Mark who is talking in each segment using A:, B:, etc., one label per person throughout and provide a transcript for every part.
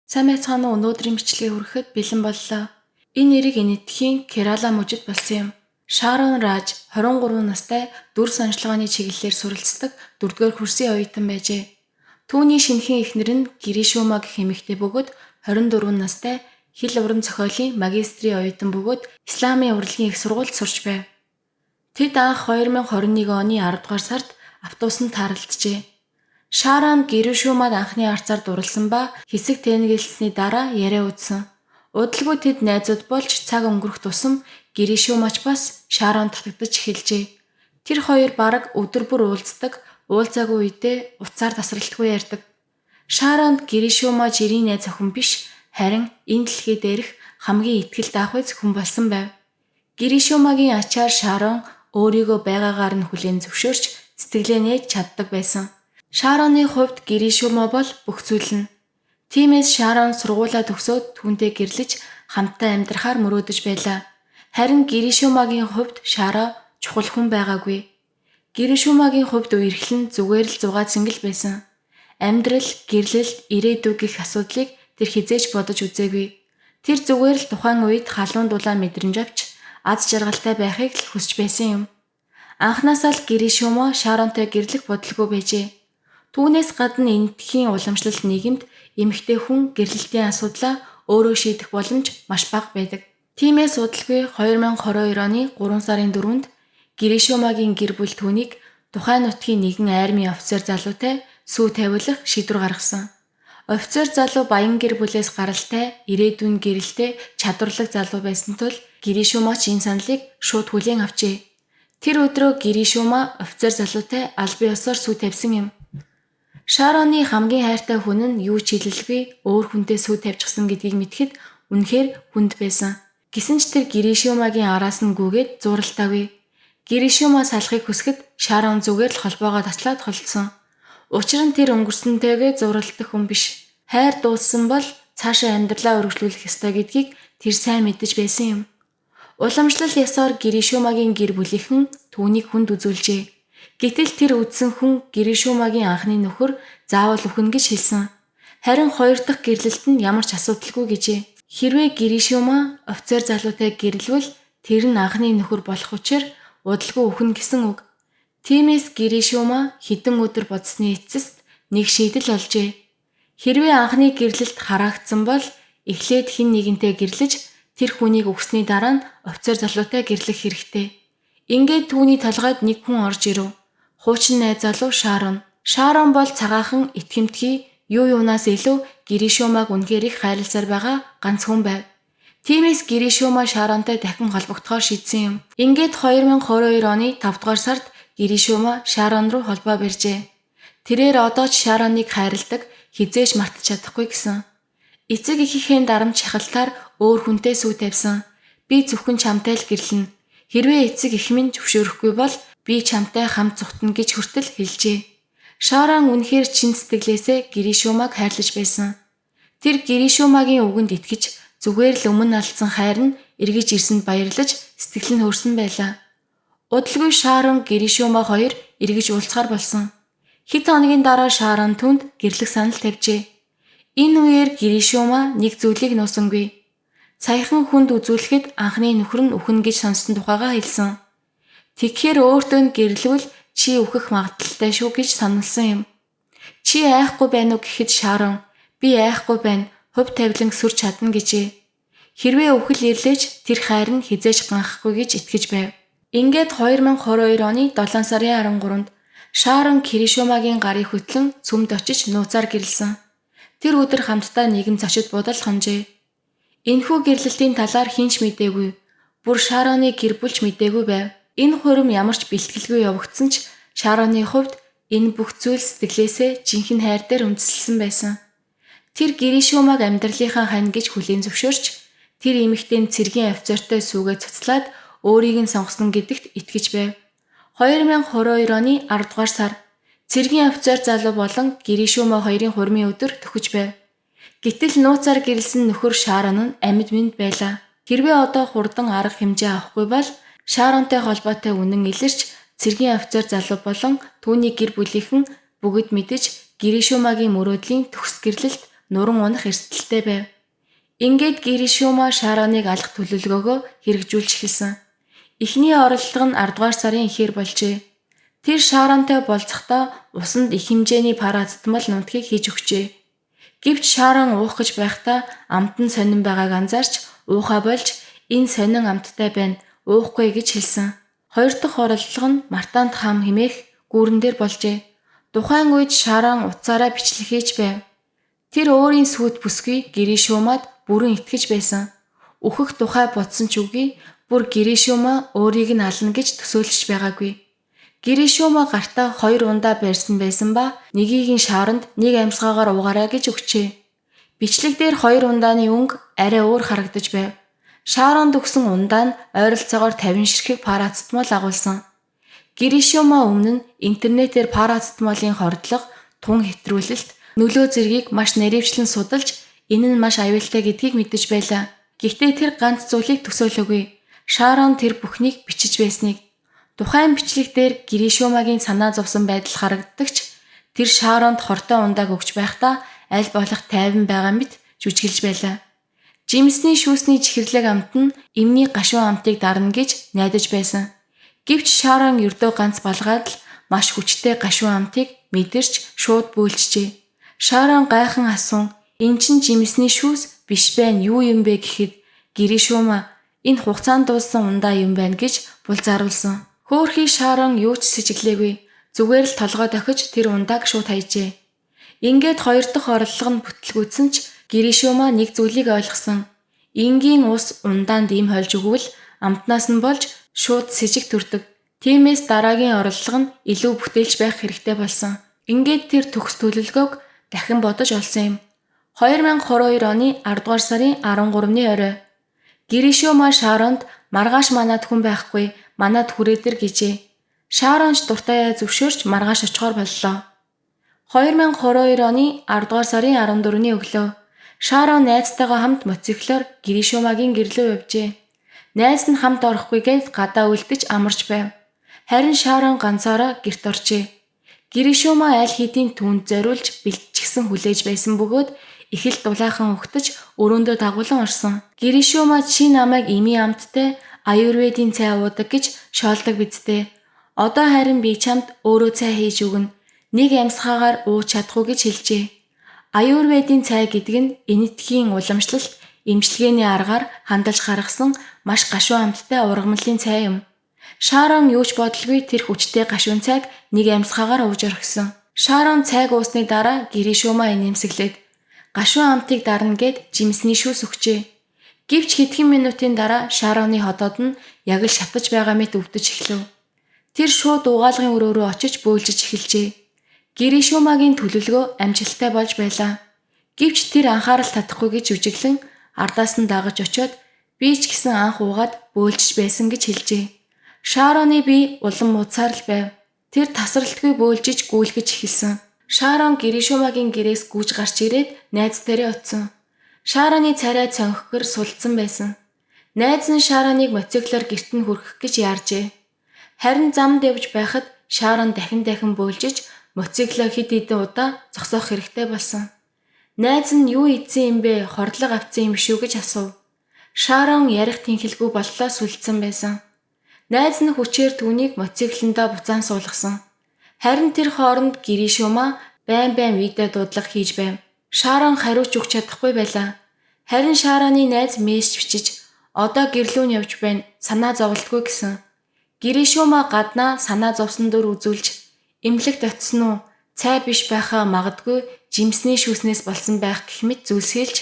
A: Сайн байцгаана уу, өнөөдрийн бичлэгийг хүрэхэд бэлэн боллоо. Энэ нэрийг Энэтхэгийн Керала мужид болсон юм. Шарон Раж 23 настай дүр сонжлогооны чиглэлээр суралцдаг 4-р курсын оюутан байжээ. Түүний шинэхэн эхнэр нь Гиришума гэх эмэгтэй бөгөөд 24 настай хэл уран зохиолын магистрийн оюутан бөгөөд Исламын урлагийн их сургуульд сурч байв. Тэд анх 2021 оны 10 дугаар сард автобусанд тааралджээ. Шаран Гиришумад анхны арцаар дурлсан ба хэсэг тэнэгэлсэний дараа яриа үзсэн. Удалгүй тэд найзууд болж цаг өнгөрөх тусам Гиришумач бас Шарон татагдаж эхэлжээ. Тэр хоёр бараг өдөр бүр уулздаг, уулзаагүй үедээ утсаар тасралтгүй ярьдаг. Шаронд Гиришума жирийн найз охин биш, харин энэ дэлхий дээрх хамгийн итгэл даахуйц хүн болсон байв. Гиришумагийн ачаар Шарон өөрийгөө байгаагаар нь хүлээн зөвшөөрч сэтгэлээ нээж чаддаг байсан. Шароны хувьд Гиришума бол бүх зүйл нь. Тиймээс Шарон сургуулаа төгсөөд түүнтэй гэрлэж хамтдаа амьдрахаар мөрөөдөж байлаа. Харин Гиришумагийн хувьд Шаро чухал хүн байгаагүй. Гиришумагийн хувьд үерхэл нь зүгээр л зугаа цэнгэл байсан. Амьдрал, гэрлэлт, ирээдүй гэх асуудлыг тэр хэзээ ч бодож үзээгүй. Тэр зүгээр л тухайн үед халуун дулаан мэдрэмж авч аз жаргалтай байхыг л хүсэж байсан юм. Анхнаасаа л Гиришума Шаронтой гэрлэх бодлого байжээ. Түүнээс гадна Энэтхэгийн уламжлалт нийгэмд эмэгтэй хүн гэрлэлтийн асуудлаа өөрөө шийдэх боломж маш бага байдаг. Тиймээс удалгүй 2022 оны 3 сарын 4-нд Гиришумагийн гэр бүл түүнийг тухайн нутгийн нэгэн армийн офицер залуутай сүү тавиулах шийдвэр гаргасан. Офицер залуу баян гэр бүлээс гаралтай, ирээдүйн гэрэлтэй, чадварлаг залуу байсан тул Гиришумач энэ саналыг шууд хүлээн авчээ. Тэр өдрөө Гиришума офицер залуутай албан ёсоор сүү тавьсан юм. Шароны хамгийн хайртай хүн нь юу ч хэлэлгүй өөр хүнтэй сүү тавьчихсан гэдгийг мэдэхэд үнэхээр хүнд байсан. Гэсэн ч тэр Гиришумагийн араас нь гүгээд зууралтаагүй. Гиришума салахыг хүсэхэд Шарон зүгээр л холбоогоо таслаад холдсон. Учир нь тэр өнгөрсөнтэйгээ зууралдах хүн биш. Хайр дууссан бол цаашаа амьдралаа өргөжлүүлэх ёстой гэдгийг тэр сайн мэдэж байсан юм. Уламжлал ёсоор Гиришумагийн гэр бүлийнхэн түүнийг хүнд үзүүлжээ. Гэтэл тэр үзсэн хүн Гиришумагийн анхны нөхөр заавал үхнэ гэж хэлсэн. Харин хоёр дахь гэрлэлт нь ямар ч асуудалгүй гэжээ. Хэрвээ Гиришума офицер залуутай гэрлэвэл тэр нь анхны нөхөр болох учир удалгүй үхнэ гэсэн үг. Тиймээс Гиришума хэдэн өдөр бодсны эцэст нэг шийдэл олжээ. Хэрвээ анхны гэрлэлт хараагдсан бол эхлээд хэн нэгэнтэй гэрлэж тэр хүнийг үхсэний дараа нь офицер залуутай гэрлэх хэрэгтэй. Ингээд түүний толгойд нэг хүн орж ирэв. Хуучин найз залуу Шарон. Шарон бол цагаахан итгэмтгий юу юунаас илүү Гиришумаг үнэхээр их хайрласаар байгаа ганц хүн байв. Тиймээс Гиришума Шаронтой дахин холбогдохоор шийдсэн юм. Ингээд 2022 оны 5 дугаар сард Гиришума Шарон руу холбоо барьжээ. Тэрээр одоо ч Шароныг хайрладаг, хэзээ ч мартаж чадахгүй гэсэн. Эцэг эхийнхээ дарамт шахалтаар өөр хүнтэй сүү тавьсан. Би зөвхөн чамтай л гэрлэнэ. Хэрвээ эцэг эх минь зөвшөөрөхгүй бол би чамтай хамт зугтана гэж хүртэл хэлжээ. Шарон үнэхээр чин сэтгэлээсээ Гиришумаг хайрлаж байсан. Тэр Гиришумагийн үгэнд итгэж зүгээр л өмнө алдсан хайр нь эргэж ирсэнд баярлаж сэтгэл нь хөөрсөн байлаа. Удалгүй Шарон Гиришума хоёр эргэж уулзахаар болсон. Хэд хоногийн дараа Шарон түүнд гэрлэх санал тавьжээ. Энэ үеэр Гиришума нэг зүйлийг нуусангүй. Саяхан хүнд үзүүлэхэд анхны нөхөр нь үхнэ гэж сонссон тухайгаа хэлсэн. Тэгэхээр өөртөө нь гэрлэвэл чи үхэх магадлалтай шүү гэж саналсан юм. Чи айхгүй байна уу гэхэд Шарон би айхгүй байна, хувь тавилан сүрч чадна гэжээ. Хэрвээ үхэл ирлээ ч тэр хайр нь хэзээ ч ганхахгүй гэж итгэж байв. Ингээд 2022 оны 7 сарын 13-нд Шарон Киришумагийн гарыг хөтлөн сүмд очиж нууцаар гэрлэсэн. Тэр өдөр хамтдаа нэгэн зочид буудал хонжээ. Энэхүү гэрлэлтийн талаар хэн ч мдээгүй. Бүр Шароны гэр бүл ч мдээгүй байв. Энэ хурим ямар ч бэлтгэлгүй явагдсан ч Шароны хувьд энэ бүх зүйл сэтгэлээсээ жинхэнэ хайр дээр үндэслэсэн байсан. Тэр Гиришумаг амьдралынхаа хань гэж хүлээн зөвшөөрч тэр эмэгтэйн цэргийн офицертой сүүгээ цуцлаад өөрийг нь сонгосон гэдэгт итгэж байв. 2022 оны 10 дугаар сар цэргийн офицер залуу болон Гиришума хоёрын хурмын өдөр төхөж байв. Гэтэл нууцаар гэрлэсэн нөхөр Шарон нь амьд мэнд байлаа. Хэрвээ одоо хурдан арга хэмжээ авахгүй бол Шаронтай холбоотой үнэн илэрч цэргийн офицер залуу болон түүний гэр бүлийнхэн бүгд мэдэж Гиришумагийн мөрөөдлийн төгс гэрлэлт нуран унах эрсдэлтэй байв. Ингээд Гэришума Шароныг алах төлөвлөгөөгөө хэрэгжүүлж эхэлсэн. Эхний оролдлого нь 10 дугаар сарын эхээр болжээ. Тэр Шаронтой болцохдоо усанд их хэмжээний парацетамол нунтгийг хийж өгчээ. Гэвч Шарон уух гэж байхдаа амт нь сонин байгааг анзаарч уухаа болж энэ сонин амттай байна, уухгүй гэж хэлсэн. Хоёр дахь оролдлого нь Мартанд хам хэмээх гүүрэн дээр болжээ. Тухайн үед Шарон утсаараа бичлэг хийж байв. Тэр өөрийн сүйт бүсгүй Гэришумад бүрэн итгэж байсан. Үхэх тухай бодсон ч үгүй, бүр Гэришума өөрийг нь ална гэж төсөөлж байгаагүй. Гэришума гартаа 2 ундаа барьсан байсан ба нэгийг нь Шаронд нэг амьсгаагаар уугаарай гэж өгчээ. Бичлэг дээр 2 ундааны өнгө арай өөр харагдаж байв. Шаронд өгсөн ундаа нь ойролцоогоор 50 ширхэг парацетамол агуулсан. Гэришума өмнө нь интернетээр парацетамолын хордлого, тун хэтрүүлэлт, нөлөө зэргийг маш нарийвчлан судалж энэ нь маш аюултай гэдгийг мэдэж байлаа. Гэхдээ тэр ганц зүйлийг төсөөлөөгүй. Шарон тэр бүхнийг бичиж байсныг. Тухайн бичлэг дээр Гэришумагийн санаа зовсон байдал харагддаг ч тэр Шаронд хортой ундааг өгч байхдаа аль болох тайван байгаа мэт жүжиглэж байлаа. Жимсний шүүсний чихэрлэг амт нь эмний гашуун амтыг дарна гэж найдаж байсан. Гэвч Шарон ердөө ганц балгаад л маш хүчтэй гашуун амтыг мэдэрч шууд бөөлжжээ. Шарон гайхан асуун "Энэ чинь жимсний шүүс биш байна, юу юм бэ?" гэхэд Гэришума энэ хугацаанд дууссан ундаа юм байна гэж булзааруулсан. Хөөхий Шарон юу ч сэжиглээгүй. Зүгээр л толгой дохиж тэр ундааг шууд хайжээ. Ингээд хоёр дахь оролдлого нь бүтлгүүцсэн ч Гэришума нэг зүйлийг ойлгосон. Энгийн ус ундаанд им хольж өгвөл амтнаас нь болж шууд сэжиг төрдөг. Тиймээс дараагийн оролдлого нь илүү бүтээлч байх хэрэгтэй болсон. Ингээд тэр төгс төлөвлөгөөг дахин бодож олсон юм. 2022 оны 10 дугаар сарын 13-ны орой. Гэришума Шаронд маргааш манад хүн байхгүй, манад хүрээдэр гэжээ. Шарон ч дуртайяа зөвшөөрч маргааш очихоор боллоо. 2022 оны 10 дугаар сарын 14-ний өглөө. Шарон найзтайгаа хамт мотоциклоор Гэришумагийн гэрлөө явжээ. Найз нь хамт орохгүй гээд гадаа үлдэж амарч байв. Харин Шарон ганцаараа гэрт оржээ. Гэришума аль хэдийн түүнд зориулж бэлтжигсэн хүлээж байсан бөгөөд их л дулаахан угтаж өрөөндөө дагуулan орсон. Гэришума чи намайг эмийн амттай аюурведийн цай уудаг гэж шоолдог биз дээ. Одоо харин би чамд өөрөө цай хийж өгнө. Нэг амьсгаагаар ууж чадахгүй гэж хэлжээ. Аюурведийн цай гэдэг нь энэтхийн уламжлалт эмчилгээний аргаар хандалж гаргасан маш гашуун амттай ургамлын цай юм. Шарон юу ч бодолгүй тэр хүчтэй гашуун цайг нэг амьсгаагаар ууж орхисон. Шарон цайг уусны дараа Гэришума инээмсэглээд гашуун амтыг дарна гэд жимсний шүүс өгчээ. Гэвч хэдхэн минутын дараа Шароны ходоод нь яг л шатаж байгаа мэт өвдөж эхлэв. Тэр шууд угаалгын өрөө рүү очиж бөөлжиж эхэлжээ. Гэришумагийн төлөвлөгөө амжилттай болж байлаа. Гэвч тэр анхаарал татахгүй гэж үжиглэн ардаас нь дагаж очиод би ч гэсэн анх уугаад бөөлжиж байсан гэж хэлжээ. Шароны бие улам муудсаар л байв. Тэр тасралтгүй бөөлжиж гүйлгэж эхэлсэн. Шарон Гэришумагийн гэрээс гүйж гарч ирээд найз дээрээ очсон. Шароны царай цонхгор сулдсан байсан. Найз нь Шароныг мотоциклоор гэрт нь хүргэх гэж яаржээ. Харин замд явж байхад Шарон дахин дахин бөөлжиж мотоциклоо хэд хэдэн удаа зогсоох хэрэгтэй болсон. Найз нь юу идсэн юм бэ, хордлого авцсан юм шүү гэж асуув. Шарон ярих тэнхэлгүй боллоо сүлдсэн байсан. Найз нь хүчээр түүнийг мотоциклондоо буцаан суулгасан. Харин тэр хооронд Гэришума байн байн видео дуудлага хийж байв. Шарон хариуч өгч чадахгүй байлаа. Харин Шароны найз мессеж бичиж одоо гэрлүү нь явж байна, санаа зовлтгүй гэсэн. Гэришума гаднаа санаа зовсон дүр үзүүлж эмнэлэгт очсон уу? Цай биш байхаа магадгүй жимсний шүүснээс болсон байх гэх мэт зүйлс хэлж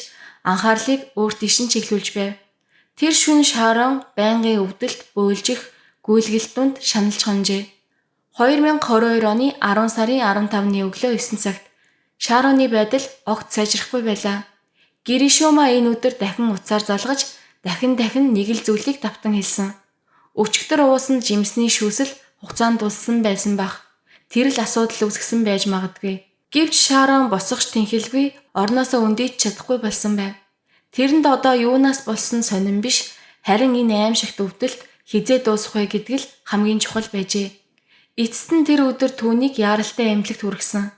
A: анхаарлыг өөр тийш нь чиглүүлж байв. Тэр шөнө Шарон байнгын өвдөлт, бөөлжих, гүйлгэлт дунд шаналж хонжээ. 2022 оны 10 сарын 15-ны өглөө 9 цагт Шароны байдал огт сайжрахгүй байлаа. Гэришума энэ өдөр дахин утсаар залгаж дахин дахин нэг л зүйлийг давтан хэлсэн. Өчигдөр уусан жимсний шүүсэл хугацаанд дууссан байсан байх. Тэр л асуудал үүсгэсэн байж магадгүй. Гэвч Шарон босгож тэнхэлгүй орноосоо өндийч чадахгүй болсон байв. Тэрэнд одоо юунаас болсон сонин биш, харин энэ аимшигт өвдөлт хэзээ дуусах вэ гэдэг л хамгийн чухал байжээ. Эцэст нь тэр өдөр түүнийг яаралтай эмнэлэгт хүргэсэн.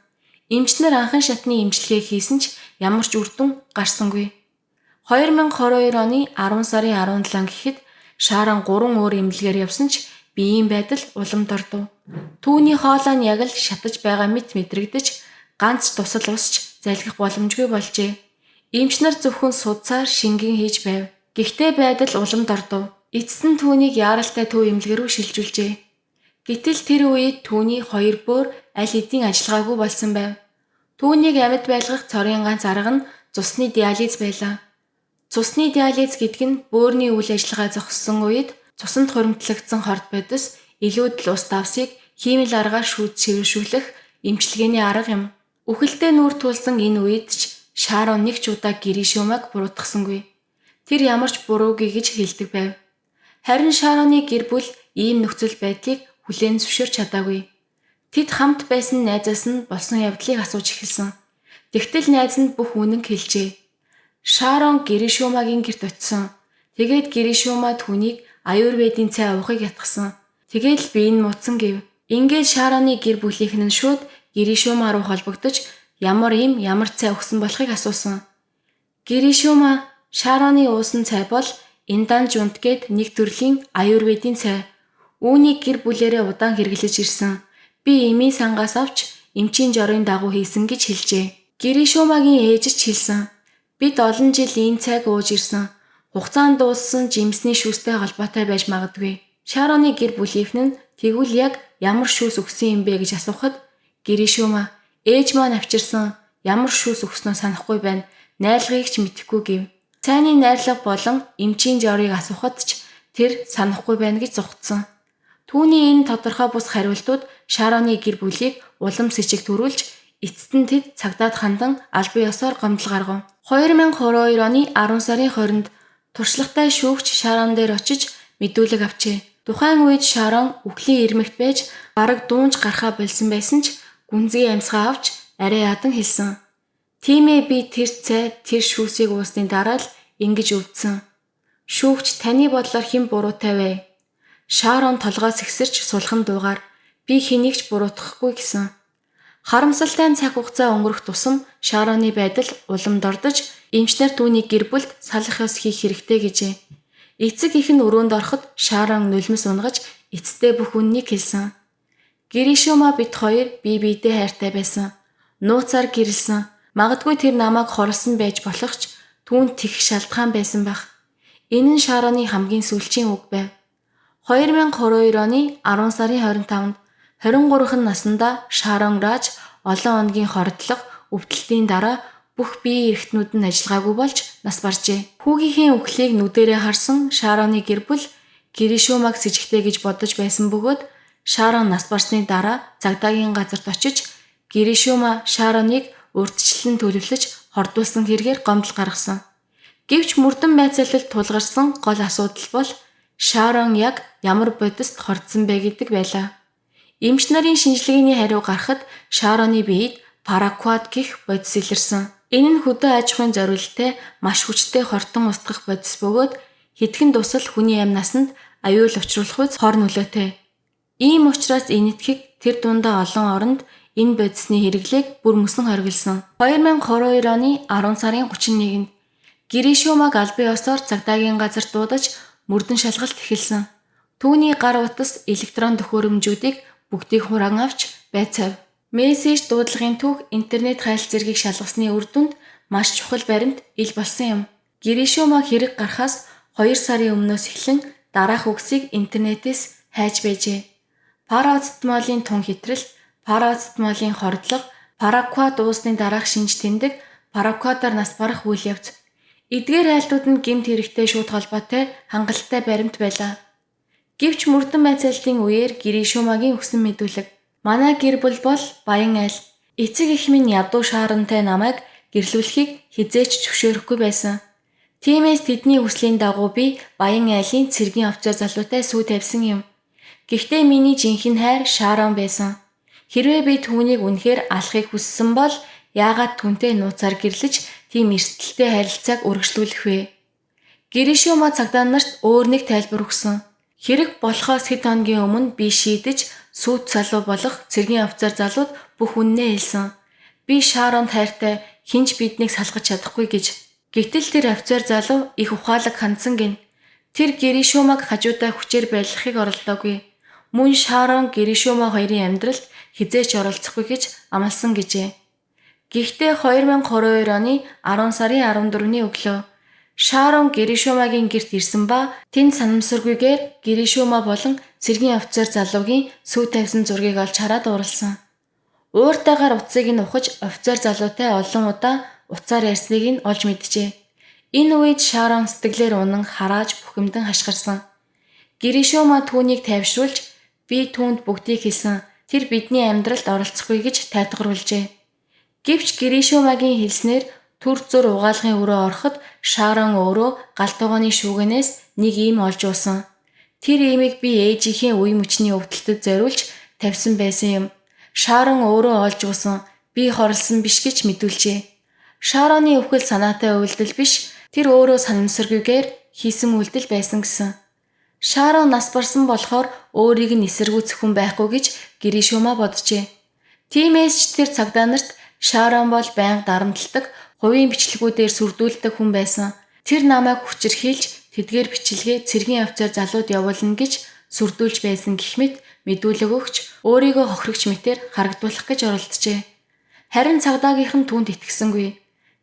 A: Эмч нар анхан шатны эмчилгээ хийсэн ч ямар ч үр дүн гарсангүй. 2022 оны 10 сарын 17 гэхэд Шарон 3 өөр эмнэлгээр явсан ч биеийн байдал улам дордов. Түүний хоолой нь яг л шатаж байгаа мэт мэдрэгдэж, ганц тусал усч залгих боломжгүй болжээ. Эмч нар зөвхөн судсаар шингэн хийж байв. Гэхдээ байдал улам дордов. Эцэст нь түүнийг яаралтай төв эмнэлэг рүү шилжүүлжээ. Гэтэл тэр үед түүний хоёр бөөр аль хэдийн ажиллагаагүй болсон байв. Түүнийг амьд байлгах цорын ганц арга нь цусны диализ байлаа. Цусны диализ гэдэг нь бөөрийн үйл ажиллагаа зогссон үед цусанд хуримтлагдсан хорт бодис илүүдэл ус давсыг хиймэл аргаар шүүд цэвэршүүлэх эмчилгээний арга юм. Үхэлтэй нүүр тулсан энэ үед ч Шарон нэг ч удаа Гэришумаг буруутгасангүй. Тэр ямар ч буруугүй гэж хэлдэг байв. Харин Шароны гэр бүл ийм нөхцөл байдлыг хүлээн зөвшөөрч чадаагүй. Тэд хамт байсан найзаас нь болсон явдлыг асууж эхэлсэн. Тэгтэл найз нь бүх үнэнг хэлжээ. Шарон Гэришумагийн гэрт очисон. Тэгээд Гэришума түүнийг аюурведийн цай уухыг ятгсан. Тэгээд л бие нь муудсан гэв. Ингээд Шароны гэр бүлийнхэн нь шууд Гэришума руу холбогдож ямар им ямар цай өгсөн болохыг асуусан. Гэришума Шароны уусан цай бол Инданжунт гээд нэг төрлийн аюурведийн цай. Үүнийг гэр бүлээрээ удаан хэрэглэж ирсэн. Би эмийн сангаас авч эмчийн жорын дагуу хийсэн гэж хэлжээ. Гэришумагийн ээж ч хэлсэн. Бид олон жил энэ цайг ууж ирсэн. Хугацаанд дууссан жимсний шүүстэй холбоотой байж магадгүй. Шароны гэр бүлийнхэн нь тэгвэл яг ямар шүүс өгсөн юм бэ гэж асуухад Гэришума ээж маань авчирсан ямар шүүс өгснөө санахгүй байна. Найрлагыг ч мэдэхгүй гэв. Цайны найрлага болон эмчийн жорыг асуухад ч тэр санахгүй байна гэж зугтсан. Түүний энэ тодорхой бус хариултууд Шароны гэр бүлийг улам сэжиг төрүүлж эцэст нь тэд цагдаад хандан албан ёсоор гомдол гаргав. 2022 оны 10 сарын 20-нд туршлагатай шүүгч Шарон дээр очиж мэдүүлэг авчээ. Тухайн үед Шарон үхлийн ирмэгт байж бараг дуунж гарахаа больсон байсан ч гүнзгий амьсгаа авч арай ядан хэлсэн. Тиймээ би тэр цай тэр шүүсийг уусны дараа л ингэж өвдсөн. Шүүгч таны бодлоор хэн буруутай вэ? Шарон толгой сэгсэрч сулхан дуугаар би хэнийг ч буруутгахгүй гэсэн. Харамсалтай нь цаг хугацаа өнгөрөх тусам Шароны байдал улам дордож эмч нар түүний гэр бүлд салах ёс хийх хэрэгтэй гэжээ. Эцэг эх нь өрөөнд ороход Шарон нулимс унгаж эцэстээ бүх үнэнийг хэлсэн. Гэришума бид хоёр бие биедээ хайртай байсан. Нууцаар гэрэлсэн. Магадгүй тэр намайг хорлсон байж болох ч түүнд тэгэх шалтгаан байсан байх. Энэ нь Шароны хамгийн сүүлчийн үг байв. 2022 оны 10 сарын 25-нд 23 наснда Шарон Раж олон хоногийн хордлого өвдөлтийн дараа бүх биеийн эрхтнүүд нь ажиллагаагүй болж нас баржээ. Хүүгийнхээ үхлийг нүдэрээ харсан Шароны гэр бүл Гэришумаг сэжигтэй гэж бодож байсан бөгөөд Шарон нас барсны дараа цагдаагийн газарт очиж Гэришума Шароныг урьдчилан төлөвлөж хордуулсан хэрэгээр гомдол гаргасан. Гэвч мөрдөн байцаалалд тулгарсан гол асуудал бол Шарон яг ямар бодист хордсон бэ гэдэг байлаа. Эмч нарын шинжилгээний хариу гарахад Шароны биед паракват гэх бодис илэрсэн. Энэ нь хөдөө аж ахуйн зориулттай маш хүчтэй хортон устгах бодис бөгөөд хэдхэн дусал хүний амь насанд аюул учруулах үз хор нөлөөтэй. Ийм учраас Энэтхэг тэр дундаа олон оронд энэ бодисны хэрэглээг бүр мөсөн хориглосон. 2022 оны 10 сарын 31-нд Гэришумаг албан ёсоор цагдаагийн газарт дуудаж мөрдөн шалгалт эхэлсэн. Түүний гар утас электрон төхөөрөмжүүдийг бүгдийг хураан авч байцаав. Мессеж дуудлагын түүх интернет хайлт зэргийг шалгасны үр дүнд маш чухал баримт ил болсон юм. Гэришума хэрэг гарахаас 2 сарын өмнөөс эхлэн дараах үгсийг интернетээс хайж байжээ. Парацетамолын тун хэтрэл, парацетамолын хордлого, паракват уусны дараах шинж тэмдэг, паракватаар нас барах үйл явц. Эдгээр айлтууд нь гэмт хэрэгтэй шууд холбоотой хангалттай баримт байлаа. Гэвч мөрдөн байцаалтын үеэр Гэришумагийн өгсөн мэдүүлэг. Манай гэр бүл бол баян айл. Эцэг эх минь ядуу шаарантай намайг гэрлүүлэхийг хэзээ ч зөвшөөрөхгүй байсан. Тиймээс тэдний хүслийн дагуу би баян айлын цэргийн офицер залуутай сүү тавьсан юм. Гэхдээ миний жинхэнэ хайр Шарон байсан. Хэрвээ би түүнийг үнэхээр алахыг хүссэн бол яагаад түүнтэй нууцаар гэрлэж тийм эрсдэлтэй харилцааг үргэлжлүүлэх вэ? Гэришума цагдаа нарт өөр нэг тайлбар өгсөн. Хэрэг болохоос хэд хоногийн өмнө би шийдэж сүйт залуу болох цэргийн офицер залууд бүх үннээ хэлсэн. Би Шаронд хайртай, хэн ч биднийг салгаж чадахгүй гэж. Гэтэл тэр офицер залуу их ухаалаг хандсан гэнэ. Тэр Гэришумаг хажуудаа хүчээр байлгахыг оролдоогүй. Мөн Шарон Гэришума хоёрын амьдралд хэзээ ч оролцохгүй гэж амласан гэжээ. Гэхдээ 2022 оны 10 сарын 14-ний өглөө Шарон Гэришумагийн гэрт ирсэн ба тэнд санамсаргүйгээр Гэришума болон цэргийн офицер залуугийн сүү тавьсан зургийг олж хараад уурласан. Ууртайгаар утсыг нь ухаж офицер залуутай олон удаа утсаар ярьсныг нь олж мэджээ. Энэ үед Шарон сэтгэлээр унан харааж бухимдан хашгирсан. Гэришума түүнийг тайвшруулж би түүнд бүгдийг хэлсэн. Тэр бидний амьдралд оролцохгүй гэж тайтгаруулжээ. Гэвч Гэришумагийн хэлснээр түр зуур угаалгын өрөө ороход Шарон өөрөө гал тогооны шүүгэнээс нэг ийм олж уусан. Тэр иймийг би ээжийнхээ үе мөчний өвдөлтөд зориулж тавьсан байсан юм. Шарон өөрөө олж уусан. Би хорлосон биш гэж мэдүүлжээ. Шароны үхэл санаатай үйлдэл биш, тэр өөрөө санамсаргүйгээр хийсэн үйлдэл байсан гэсэн. Шарон нас барсан болохоор өөрийг нь эсэргүүцэх хүн байхгүй гэж Гэришума боджээ. Тиймээс ч тэр цагдаа нарт Шарон бол байнга дарамталдаг, хувийн бичлэгүүдээр сүрдүүлдэг хүн байсан. Тэр намайг хүчирхийлж тэдгээр бичлэгээ цэргийн офицер залууд явуулна гэж сүрдүүлж байсан гэх мэт мэдүүлэг өгч өөрийгөө хохирогч мэтээр харагдуулах гэж оролджээ. Харин цагдаагийнх нь түүнд итгэсэнгүй.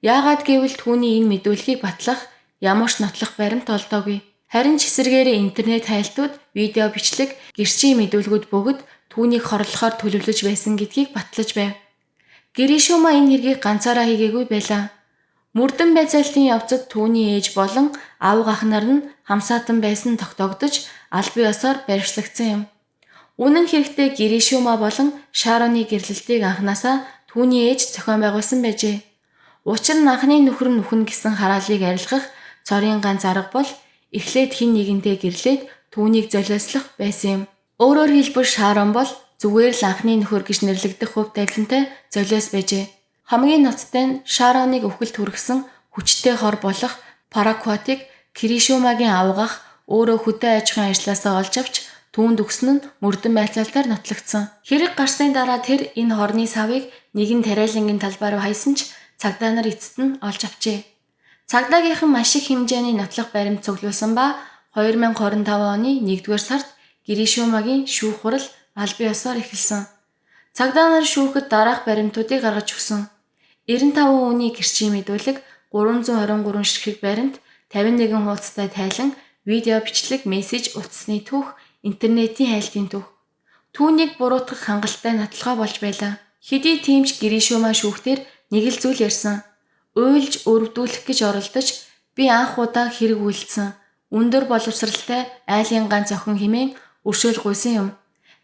A: Яагаад гэвэл түүний энэ мэдүүлгийг батлах ямар ч нотлох баримт олдоогүй. Харин ч эсэргээрээ интернет хайлтууд, видео бичлэг, гэрчийн мэдүүлгүүд бөгөөд түүнийг хорлохоор төлөвлөж байсан гэдгийг батлаж байв. Гэришума энэ хэргийг ганцаараа хийгээгүй байлаа. Мөрдөн байцаалтын явцад түүний ээж болон авга ах нар нь хамсаатан байсан тогтоогдож аль бие ёсоор баривчлагдсан юм. Үнэн хэрэгтээ Гэришума болон Шароны гэрлэлтийг анханасаа түүний ээж зохион байгуулсан байжээ. Учир нь анхны нөхөр нь үхэн гэсэн хараалыг арилгах цорын ганц арга бол эхлээд хэн нэгэнтэй гэрлээд түүнийг золиослох байсан юм. Өөрөөр хэлбэл Шарон бол зүгээр л анхны нөхөр гэж нэрлэгдэх хувь тавилантай золиос байжээ. Хамгийн ноцтой нь Шароныг үхэлд хүргэсэн хүчтэй хор болох Паракватыг Киришумагийн авгах өөрөө хөдөө аж ахуйн ажлаасаа олж авч түүнд өгсөн нь мөрдөн байцаалтаар нотлогдсон. Хэрэг гарсны дараа тэр энэ хорны савыг нэгэн тариалангийн талбай руу хайсан ч цагдаа нар эцэст нь олж авчээ. Цагдаагийнхан маш их хэмжээний нотлох баримт цуглуулсан ба 2025 оны 1-р сард Гэришумагийн шүүх хурал аль бие ёсоор эхэлсэн. Цагдаа нар шүүхэд дараах баримтуудыг гаргаж өгсөн. 95 хүний гэрчийн мэдүүлэг, 323 ширхэг баримт, 51 хуудастай тайлан, видео бичлэг, мессеж, утасны түүх, интернетийн хайлтын түүх. Түүнийг буруутгах хангалттай нотлохоо болж байлаа. Хэдий тийм ч Гэришума шүүхтэр нэг л зүйл ярьсан. Уйлж өрөвдүүлэх гэж оролдож би анх удаа хэрэг үйлдсэн. Өндөр боловсралтай айлын ганц охин хэмээн өршөөл гуйсан юм.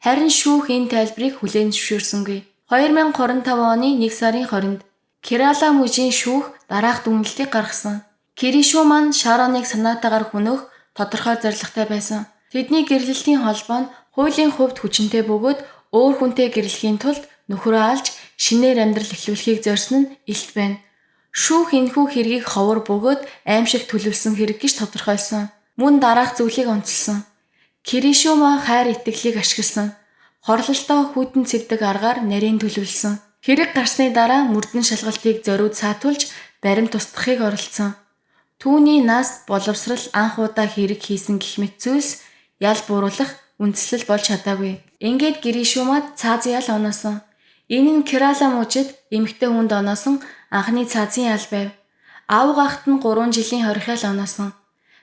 A: Харин шүүх энэ тайлбарыг хүлээн зөвшөөрсөнгүй. 2025 оны 1 сарын 20-нд Керала мужийн шүүх дараах дүгнэлтийг гаргасан. Киришума нь Шароныг санаатаагаар хөнөөх тодорхой зорилготой байсан. Тэдний гэрлэлтийн холбоо нь хуулийн хувьд хүчинтэй бөгөөд өөр хүнтэй гэрлэхийн тулд нөхрөө алж шинээр амьдрал эхлүүлэхийг зорьсон нь илт байна. Шүүх энэхүү хэргийг ховор бөгөөд аймшиг төлөвлөсөн хэрэг гэж тодорхойлсон. Мөн дараах зүйлийг онцолсон. Киришума хайр итгэлийг ашигласан. Хорлолтоо хүйтэн цэвдэг аргаар нарийн төлөвлөсөн. Хэрэг гарсны дараа мөрдөн шалгалтыг зориуд саатуулж баримт устгахыг оролдсон. Түүний нас боловсрал анх удаа хэрэг хийсэн гэх мэт зүйлс ял бууруулах үндслэл болж чадаагүй. Ингээд Гэришумад цаазын ял оноосон. Энэ нь Керала мужид эмэгтэй хүнд оноосон анхны цаазын ял байв. Авга ахт нь 3 жилийн хорих ял оноосон.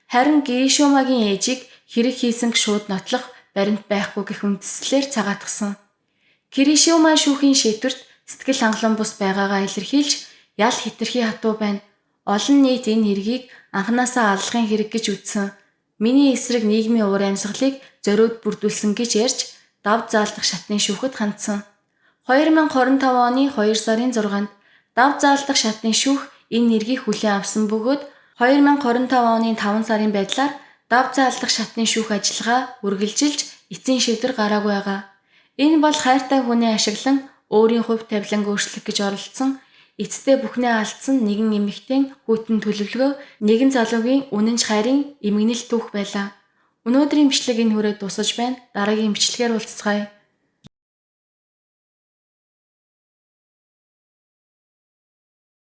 A: Харин Гэришумагийн ээжийг хэрэг хийсэн шууд нотлох баримт байхгүй гэх үндслээр цагаатгсан. Киришума шүүхийн шийдвэрт сэтгэл хангалуун бус байгаагаа илэрхийлж ял хэтэрхий хатуу байна. Олон нийт энэ хэргийг анханасаа аллахын хэрэг гэж үзсэн. Миний эсрэг нийгмийн уур амьсгалыг зориуд бүрдүүлсэн гэж ярьж дав заалдах шатны шүүхэд хандсан. 2025 оны 2 сарын 6-нд дав заалдах шатны шүүх энэ нэргийг хүлээн авсан бөгөөд 2025 оны 5 сарын байдлаар дав заалдах шатны шүүх ажиллагаа үргэлжилж эцсийн шийдвэр гараагүй байгаа. Энэ бол хайртай хүнээ ашиглан өөрийн хувь тавиланг өөрчлөх гэж оролдсон эцэстээ бүхнээ алдсан нэгэн эмэгтэйн хүйтэн төлөвлөгөө, нэгэн залуугийн үнэнч хайрын эмгэнэл түүх байлаа. Өнөөдрийн бичлэг энэ хүрээд дуусаж байна. Дараагийн бичлэгээр уулзацгаая.